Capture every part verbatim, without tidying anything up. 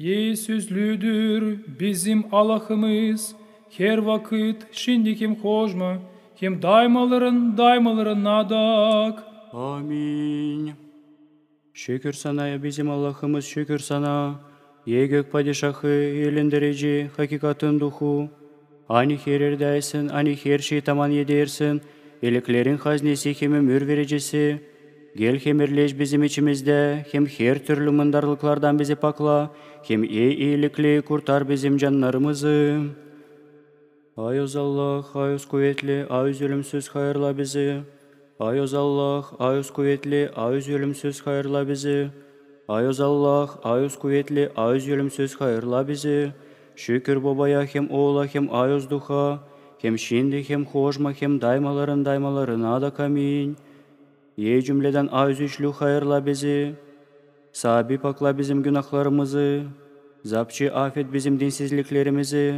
Ey sözlüdür bizim Allahımız, her vakıt, şindi hem hojma, hem daymaların daymalarınadak. Amin. Şükür sana, ey bizim Allahımız, şükür sana, ey gök padişahı, elindirici, hakikatın duhu, ani her erdäysin, ani her şeyi taman edersin, iiliklerin haznesi hem ömür vericisi. Gel hem erleş bizim içimizdä, hem her türlü mındarlıklardan bizi pakla, hem, ey iilikli, kurtar bizim cannarımızı. Ay öz Allah, ay öz kuvetli, ay öz ölümsüz, hayırla bizi. Ay öz Allah, ay öz kuvetli, ay öz ölümsüz, hayırla bizi. Ay öz Allah, ay öz kuvetli, ay öz ölümsüz, hayırla bizi. Şükür Bobaya hem Oola hem ay öz Duha, hem şindi hem hojma hem daymaların daymalarınadak. Amin. Ey cümledän ay öz Üçlü, hayırla bizi. Saabi, pakla bizim günahlarımızı, Zapçı, afet bizim dinsizliklerimizi,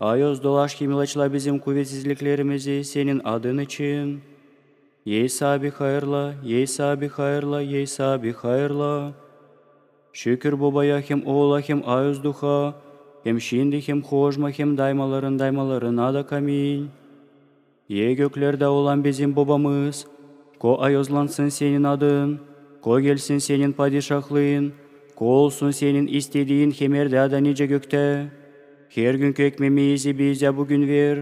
ay öz dolaş hem ilaçla bizim kuvetsizliklerimizi Senin adın için. Ey Saabi, hayırla, ey Saabi, hayırla, ey Saabi, hayırla. Şükür Bobaya hem Oola hem ay öz Duha, hem şindi hem hojma hem daymaların daymalarınadak. Amin. Ey göklerdä olan bizim Bobamız, ko ayozlansın Senin adın, ko gelsin Senin padişahlıın, ko olsun Senin istediin hem erdä da nicä göktä. Her günkü ekmemizi bizä büün ver,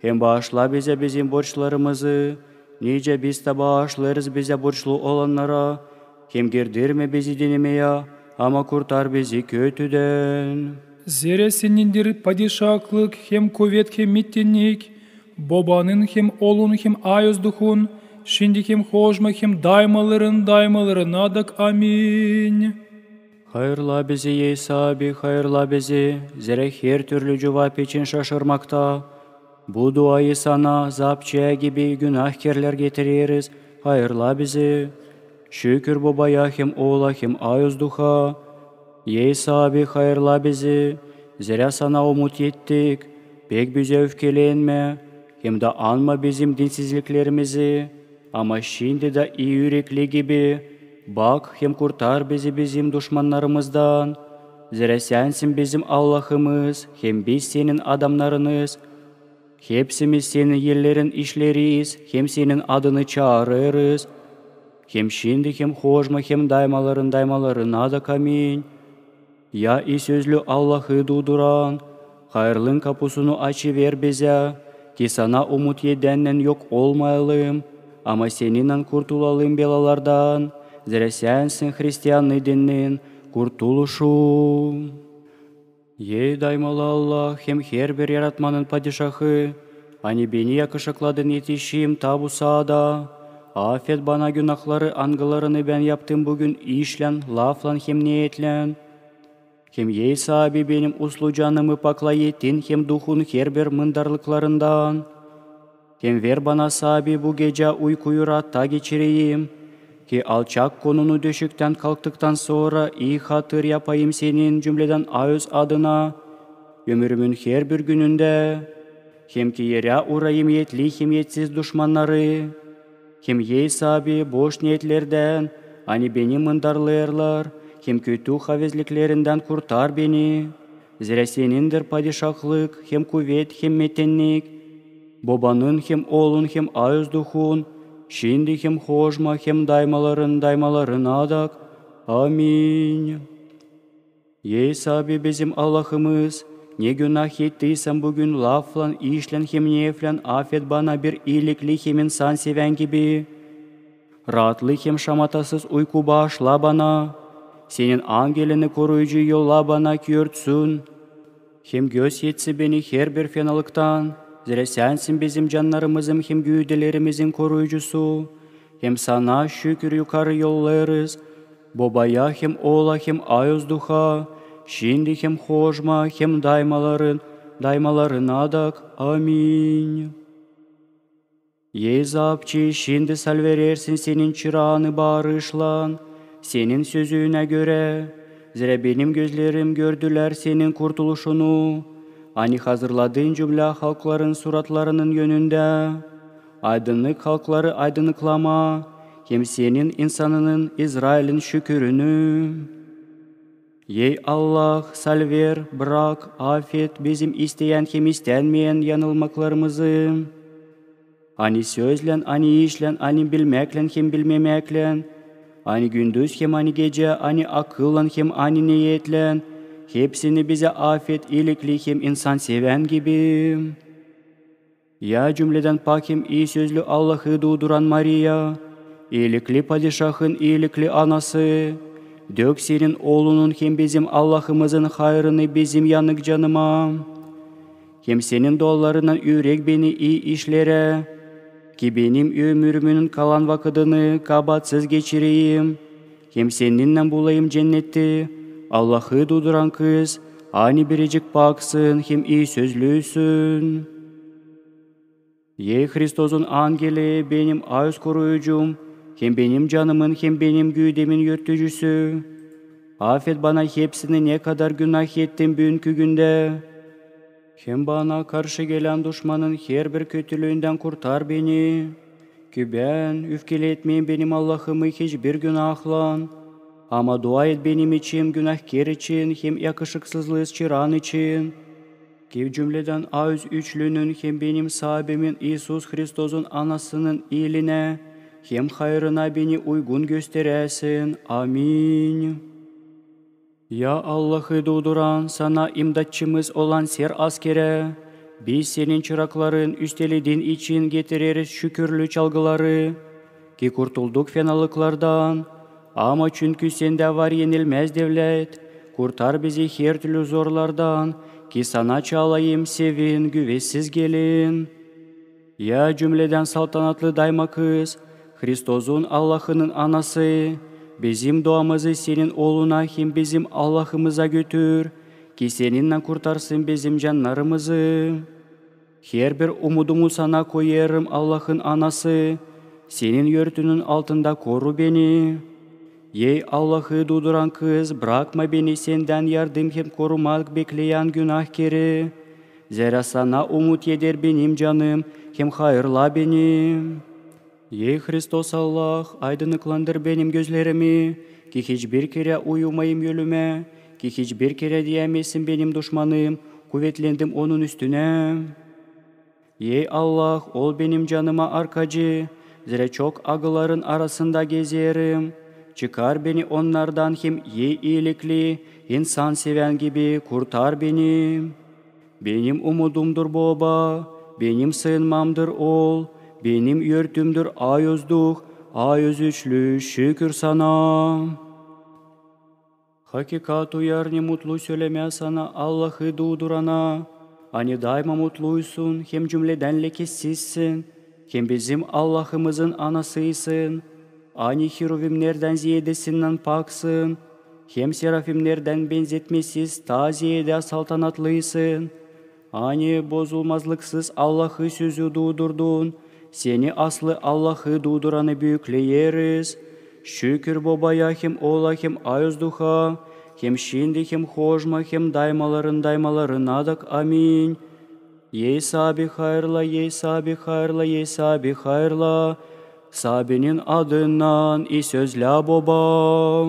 hem baaşla bizä bizim borçlarımızı, nicä biz tä baaşlêêrız bizä borçlu olannara, hem girdirmä bizi denemeyä, ama kurtar bizi kötüdän. Zerä Senindir padişahlık hem kuvet hem metinnik, Bobanın hem Oolun hem ay öz Duhun, şindi hem hojma hem daymaların daymalarınadak. Amin. Hayırla bizi, ey Saabi, hayırla bizi, zerä her türlü cuvap için şaşırmakta bu duayı Sana, Zapçıya gibi, günahkerlär getireriz, hayırla bizi. Şükür Bobaya hem Oola hem ay öz Duha. Ey Saabi, hayırla bizi, zerä Sana umut ettik, pek bizä öfkelenmä, hem dä anma bizim dinsizliklerimizi, ama şindi dä ii ürekli gibi bak hem kurtar bizi bizim duşmannarımızdan, zerä Sänsin bizim Allahımız hem biz Senin adamnarınız. Hepsimiz Senin ellerin işleriyiz hem Senin adını çaarêrız, hem şindi hem hojma hem daymaların daymalarınadak. Amin. Ya ii sözlü Allahı duuduran, hayırın kapusunu açıver bizä, ki Sana umut edännän yok olmayalım, ama Seninnän kurtulalım belalardan, zerä Sänsin hristian dinin kurtuluşu. Ey daymalı Allah hem herbir yaratmanın padişahı, ani beni yakışıkladın etişim ta bu saada, afet bana günahları, angılarını bän yaptım büün işlän, laflan hem neetlän. Hem, ey Saabi, benim uslu canımı pakla etin hem duhun herbir mındarlıklarından. Hem ver bana, Saabi, bu gecä uykuyu raatta geçireyim, ki alçak konunu döşüktän kalktıktan sora ii hatır yapayım Senin cümledän ay öz adına ömürümün herbir günündä, hem ki erä urayım etli hem etsiz duşmannarı. Hem, ey Saabi, boş neetlerdän, ani beni mındarlêêrlar, hem kötü havezliklerindän kurtar beni. Zerä Senindir padişahlık hem kuvet hem metinnik, Bobanın hem Oolun hem ay öz Duhun, şindi hem hojma hem daymaların daymalarınadak. Amin. Ey Saabi, bizim Allahımız, ne günah ettiysem büün laflan, işlän hem neetlän, afet bana bir iilikli hem insan sevän gibi. Raatlı hem şamatasız uyku baaşla bana. Senin angelini koruyucu yolla bana, ki örtsün hem gözetsin beni herbir fenalıktan, zerä Sänsin bizim cannarımızın hem güüdelerimizin koruyucusu. Hem Sana şükür yukarı yollêêrız, Bobaya hem Oola hem ay öz Duha, şindi hem hojma hem daymaların daymalarınadak. Amin. Ey Zapçı, şindi salverersin Senin çıraanı baarışlan, Senin sözünä görä, zerä benim gözlerim gördülär Senin kurtuluşunu, ani hazırladın cümlä halkların suratlarının önündä, aydınnık halkları aydınnıklamaa hem Senin insanının İzrailin şükürünü. Ey Allah, salver, brak, afet bizim isteyän hem istänmeyän yanılmaklarımızı. Ani sözlän, ani işlän, ani bilmäklän hem bilmemäklän, ani gündüz hem ani gecä, ani akıllan hem ani neetlän, hepsini bizä afet, iilikli hem insan sevän gibi. Ya cümledän pak hem ii sözlü Allahı duuduran Mariya, iilikli Padişahın iilikli anası, dök senin Oolunun hem bizim Allahımızın hayırını bizim yanık canıma. Hem senin dualarınnan üürek beni ii işlerä, ki benim ömürümün kalan vakıdını kabaatsız geçireyim. Hem seninnän bulayım cenneti, Allahı duuduran kız, ani biricik paksın hem ii sözlüsün. Ey Hristosun angeli, benim ayoz koruyucum, hem benim canımın hem benim güüdemin örtücüsü. Afet bana hepsini, ne kadar günah ettim büünkü gündä. Hem bana karşı gelän duşmanın herbir kötülüündän kurtar beni. Ki bän üfkeletmeyim benim Allahımı hiçbir günahlan. Ama dua et benim için, günahkär için hem yakışıksızlıız çıran için. Ki cümledän ayoz üçlünün hem benim Saabimin İisus Hristosun anasının iiliinä hem hayırına beni uygun gösteräsin. Amin. Ya Allahı duuduran, sana imdatçımız olan ser askerä, biz senin çırakların üsteledin için getireriz şükürlü çalgıları, ki kurtulduk fenalıklardan. Ama çünkü sendä var enilmäz devlet, kurtar bizi hertürlü zorlardan, ki sana çalayım sevin güvesiz gelin. Ya cümledän saltanatlı dayma kız, Hristosun Allahının anası, bizim duamızı senin Ooluna hem bizim Allahımıza götür, ki seninnän kurtarsın bizim cannarımızı. Herbir umudumu sana koyêrım, Allahın anası, senin örtünün altında koru beni. Ey Allahı duuduran kız, brakma beni sendän yardım hem korumak bekleyän günahkeri. Zerä sana umut eder benim canım hem hayırla beni. Ey Hristos Allah, aydınnıklandır benim gözlerimi, ki hiçbir kerä uyumayım ölümä, ki hiçbir kerä deyämesin benim duşmanım, kuvetlendim onun üstünä. Ey Allah, ol benim canıma arkacı, zerä çok agıların arasında gezerim. Çıkar beni onnardan hem, ey iilikli, insan sevän gibi kurtar beni. Benim umudumdur Boba, benim sığınmamdır Ol, benim örtümdür Ayoz Duh, Ayoz Üçlü, şükür sana. Hakikat uyar ne mutlu sölemää sana Allahı duudurana, ani dayma mutluysun hem cümledän lekesizsin, hem bizim Allahımızın anasısın, ani heruvimnerdän ziyeedesinnän paksın, hem serafimnerdän benzetmesiz taa ziyeedä saltanatlısın. Ani bozulmazlıksız Allahı sözü duudurdun, seni aslı Allahı duuduranı büükleyeriz. Şükür Bobaya hem Oola hem Ayoz Duha, hem şindi hem hojma hem daymaların daymalarınadak. Amin. Ey Saabi hayırla, ey Saabi hayırla, ey Saabi hayırla, Saabinin adından i sözlä Boba.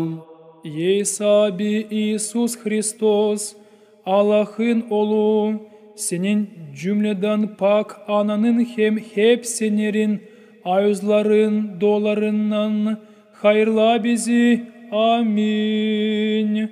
Ey Saabi İisus Hristos, Allahın Oolu, senin cümledän pak ananın hem hepsinerin ayozların dualarınnan hayırla bizi. Amin.